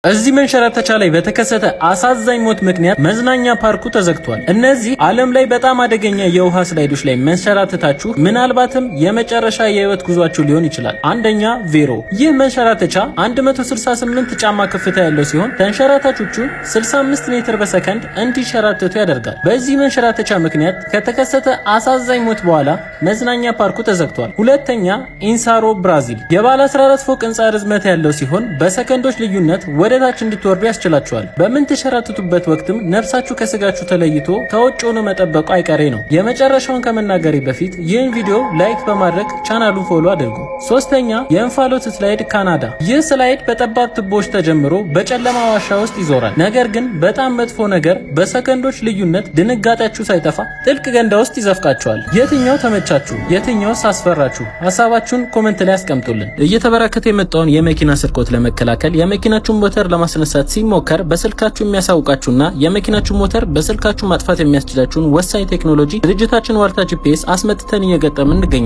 እዚህ መንሸራተቻ ላይ በተከሰተ አሳዛኝ ሞት ምክንያት መዝናኛ ፓርኩ ተዘግቷል። እነዚህ ዓለም ላይ በጣም አደገኛ የውሃ slide ኦች ላይ መንሸራተታችሁ ምናልባትም የመጨረሻ የህይወት ጉዟችሁ ሊሆን ይችላል። አንደኛ ቬሮ። ይህ መንሸራተቻ 168 ጫማ ከፍታ ያለው ሲሆን ተንሸራታቾቹ 65 ሜትር በሰከንድ እንዲሸራተቱ ያደርጋል። በዚህ መንሸራተቻ ምክንያት ከተከሰተ አሳዛኝ ሞት በኋላ መዝናኛ ፓርኩ ተዘግቷል። ሁለተኛ ኢንሳሮ ብራዚል። የባለ 14 ፎቅ ህንፃ ርዝመት ያለው ሲሆን በሰከንዶች ልዩነት ወደ ታች እንድትወርዱ ያስችላችኋል። በምትሸራተቱበት ወቅትም ነፍሳችሁ ከስጋችሁ ተለይቶ ከውጭ ሆኖ መጠበቁ አይቀሬ ነው። የመጨረሻውን ከመናገሬ በፊት ይህን ቪዲዮ like በማድረግ ቻናሉን follow አድርጉ። ሶስተኛ የእንፋሎት slide ካናዳ። ይህ slide በጠባብ ቱቦዎች ተጀምሮ በጨለማ ዋሻ ውስጥ ይዞራል። ነገር ግን በጣም መጥፎ ነገር በሰከንዶች ልዩነት ድንጋጤያችሁ ሳይጠፋ ጥልቅ ገንዳ ውስጥ ይዘፍቃችኋል። የትኛው ተመቻችሁ? የትኛውስ አስፈራችሁ? ሀሳባችሁን comment ላይ አስቀምጡልን። እየተበራከተ የመጣውን የመኪና ስርቆት ለመከላከል የመኪናችሁን ሞተር ለማስነሳት ሲሞከር በስልካችሁ የሚያሳውቃችሁና የመኪናችሁ ሞተር በስልካችሁ ማጥፋት የሚያስችላችሁን ወሳኝ ቴክኖሎጂ ድርጅታችን ዋልታ GPS አስመጥተን እየገጠምን እንገኛለን።